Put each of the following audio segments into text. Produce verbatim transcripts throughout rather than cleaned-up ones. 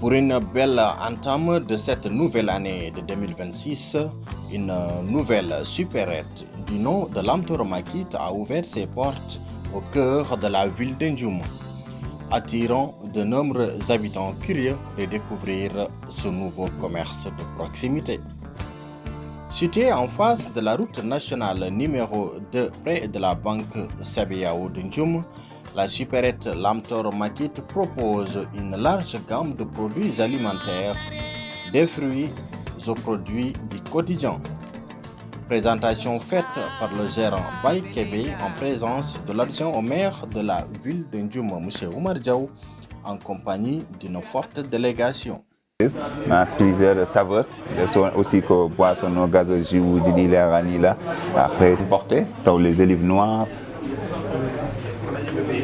Pour une belle entame de cette nouvelle année de deux mille vingt-six, une nouvelle supérette du nom de Lamtoro Makit a ouvert ses portes au cœur de la ville de Ndjoum, attirant de nombreux habitants curieux de découvrir ce nouveau commerce de proximité. Situé en face de la route nationale numéro deux, près de la banque Sabeyao de Ndjoum, la supérette Lamtoro Makit propose une large gamme de produits alimentaires, des fruits aux produits du quotidien. Présentation faite par le gérant Baye Kébé en présence de l'adjoint au maire de la ville de Ndjoum, monsieur Oumar Diaw, en compagnie d'une forte délégation. On a plusieurs saveurs. Des sont aussi que boisson no gazo, jus, didi, les ranila. Après, importé, taw les olives noires.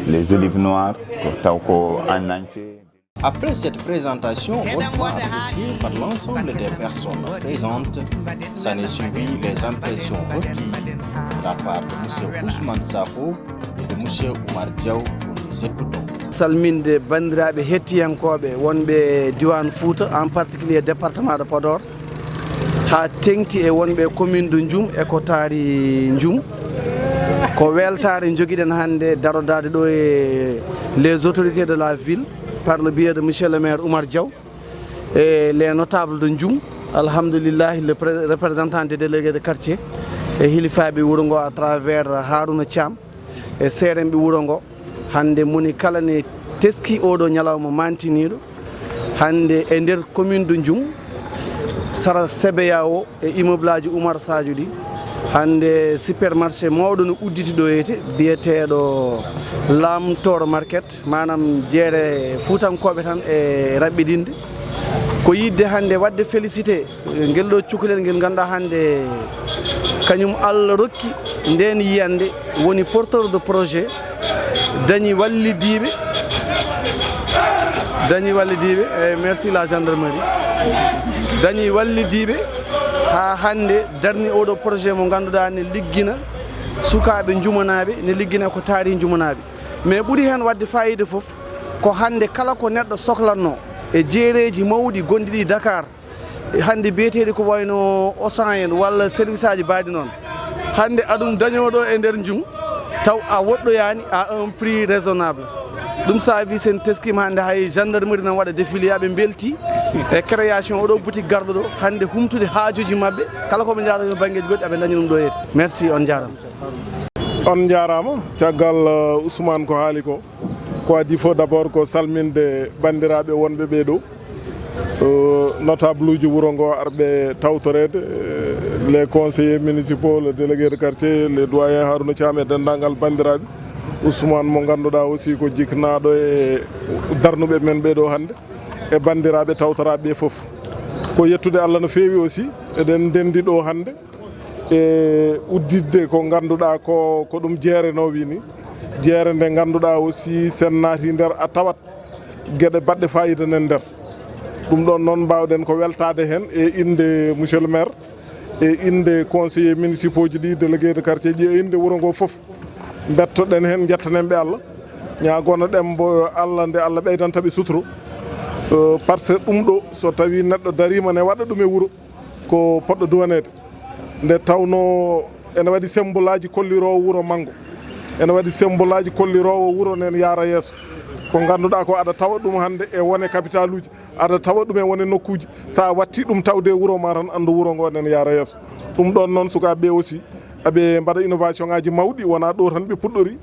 Les olives noires, taw ko en entier. Après cette présentation hautement appréciée par l'ensemble des personnes présentes, s'en est suivi les impressions requises de la part de monsieur Ousmane Sakho et de monsieur Oumar Diaw que nous écoutons. Salminde banndiraaɓe hettiyankooɓe wonɓe diiwaan Fuuta, en particulier département de Podor, haa teŋti e wonɓe commune de Ndioum e ko taari Ndioum. Ko weltaare njogiɗen hannde darodaade ɗo e les autorités de la ville par le biais de monsieur le maire Oumar Diaw et les notables de Ndioum. Alhamdulillahi, le pré-, représentant des délégués de quartier e hilifaaɓe wuro ngo à travers Harouna Thiam e seerenɓe wuro ngo. Hannde moni kala ne teski oɗo ñalawma mantiniiɗo. Hannde e nder commune de Ndioum, sara Sebeya o e immeuble aji Oumar Sadio ɗi, hannde supermarché mawɗo no udditi ɗo hete, biyeteeɗo Lamtoro Market, maanaam jeere Fuutankooɓe tan e raɓɓiɗinde. Ko yiɗde hannde waɗde félicité ngel ɗo cukalel ngel ngannduɗaa hannde kañum Allah rokki nden yiyannde, woni porteur de projet, dañi wallidiiɓe, dañi wallidiiɓe, e merci la gendarmerie, dañi wallidiiɓe haa hannde darni oɗo projet mo ngannduɗaa ne liggina sukaaɓe njumanaaɓe, ne liggina ko taari njumanaaɓe. Mais ɓuri heen waɗde faayiida fof ko hannde kala ko neɗɗo soklanno e jeereeji mawɗi gonɗi ɗi Dakar, hannde biyeteeɗi ko wayno Auchan en walla service aji mbaɗi noon. Hannde aɗum dañooɗo e nder Ndioum taw a woɗɗoyaani à un prix raisonnable. Ɗum saabi sen teskiima hannde hay gendarmerie nan waɗa défilé, aɓe mbelti e création oɗo boutique garɗo ɗo hannde humtude haajuuji maɓɓe kala ko ɓe njaarata e banngeeji goɗɗi aɓe daña ɗum ɗo yeete. Merci, on njaarama. On njaarama. Caggal, uh, Ousmane ko haali ko, ko adii fof d'abord ko salminde banndiraaɓe wonɓe ɓee ɗo. Uh, notable uji wuro ngo arɓe tawtoreede, eh, les conseillers municipaux, le délégué de quartier, les doyens Harouna Thiam e denndaangal banndiraaɓe. Ousmane mo ngannduɗaa aussi ko jiknaaɗo e darnuɓe men ɓee ɗo hannde, e banndiraaɓe tawtoraaɓe ɓee fof. Ko yettude Allah no feewi aussi, eɗen ndenndi ɗo hannde e udditde ko ngannduɗaa ko, ko ɗum jeere no wini. Jeere nde ngannduɗaa aussi sen naati nder a tawat geɗe baɗɗe faayiida nen nder. Ɗum ɗon noon mbaawɗen ko weltaade heen e innde monsieur le maire, e innde conseillers municipaux ji ɗi, délégués de quartier ji, e innde wuro ngo fof. Mbettoɗen heen, njettanen ɓe Allah, ñaagonoɗen mbo Allah nde Allah ɓeydanta ɓe suturo. Eh, par ce que ɗum ɗo so tawi neɗɗo dariima ne waɗa ɗum e wuro, ko poɗɗo duwaneede. Nde tawno ene waɗi symbole aji kolliroowo wuro manngo, ene waɗi symbole aji kolliroowo wuro nen yaara yeeso. Ko ngannduɗaa ko aɗa tawa ɗum hannde e wone capitaluuji, aɗa tawa ɗum e wone nokkuuji. So a watti ɗum tawde e wuro ma tan, anndu wuro ngo nen yaara yeeso. Ɗum ɗon noon sukaaɓe ɓe aussi, aɓe mbaɗa innovation ngaji mawɗi, wonaa ɗo tan ɓe puɗɗori.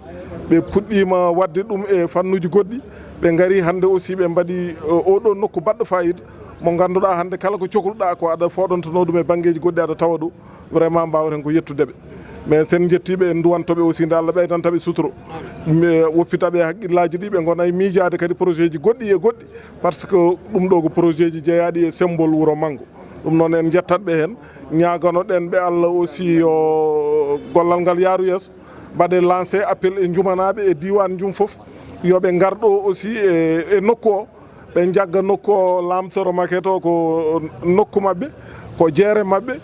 Ɓe puɗɗiima waɗde ɗum e fannuuji goɗɗi. Ɓe ngari hannde aussi ɓe mbaɗi, eh, oɗo nokku baɗɗo faayiida mo ngannduɗaa hannde kala ko cokluɗaa ko aɗa fooɗontonoo ɗum e banngeeji goɗɗi aɗa tawa ɗo. Vraiment mbaawten ko yettude ɓe. Mais sen njettii ɓe, en nduwanto ɓe aussi nde Allah ɓeydanta ɓe suturo. Mi woppita ɓe hakkillaaji ɗi ɓe ngona e miijaade kadi projet ji goɗɗi e goɗɗi. Par ce que ɗum ɗo ko projet ji jeyaaɗi e symbole wuro manngo. Ɗum noon en njettat ɓe heen, ñaaganoɗen ɓe Allah aussi yo gollal ngal yaaru yeeso. Mbaɗe lancé appel e njumanaaɓe e diiwaan Ndioum fof, yo ɓe ngar ɗo aussi e, e nokku o, ɓe njagga nokku o, Lamtoro Makket o ko nokku maɓɓe, ko jeere maɓɓe.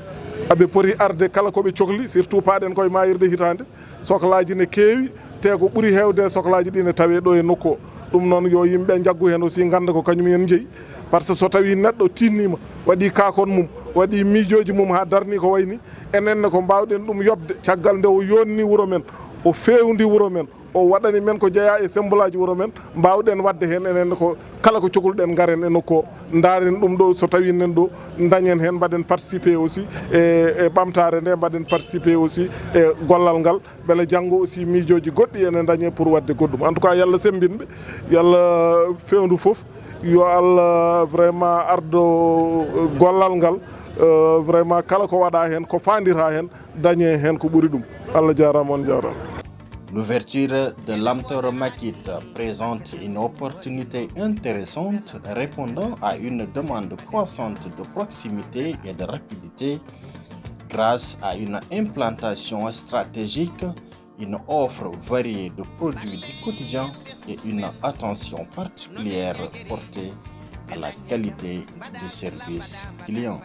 Aɓe poti arde kala ko ɓe cokli, surtout paaɗen koye maayirɗe hitaande. Soklaaji ne keewi, te ko ɓuri heewde e soklaaji ɗi ne tawee ɗo e nokku o. Ɗum noon, yo yimɓe njaggu heen aussi, ngannda ko kañum en njeyi. Par ce que so tawii neɗɗo tiinnii ma, waɗii kaakon mum, waɗii miijooji mum haa darnii ko wayi nii, enen ne ko mbaawɗen ɗum yoɓde, caggal nde o yooɗnii wuro men, o feewndi wuro men, o waɗani men ko jeyaa e semmbolaaji wuro men, mbaawɗen waɗde heen enen ne ko kala ko cokluɗen, ngaren e nokku o, ndaaren ɗum ɗo, so tawii nen ɗo, ndañen heen, mbaɗen participer aussi e, e ɓamtaare nde, mbaɗen participer aussi e gollal ngal, mbele janngo aussi miijooji goɗɗi ene ndañee pour waɗde goɗɗum. En tout cas, yo Allah semmbin ɓe, yo Allah feewndu fof, yo Allah vraiment ardo, euh, gollal ngal, euh, vraiment kala ko waɗaa heen, ko faandiraa heen, dañee heen ko ɓuri ɗum. Allah jaaraama, on njaaraama. L'ouverture de l'Amtoro Makit présente une opportunité intéressante répondant à une demande croissante de proximité et de rapidité grâce à une implantation stratégique, une offre variée de produits du quotidien et une attention particulière portée à la qualité du service client.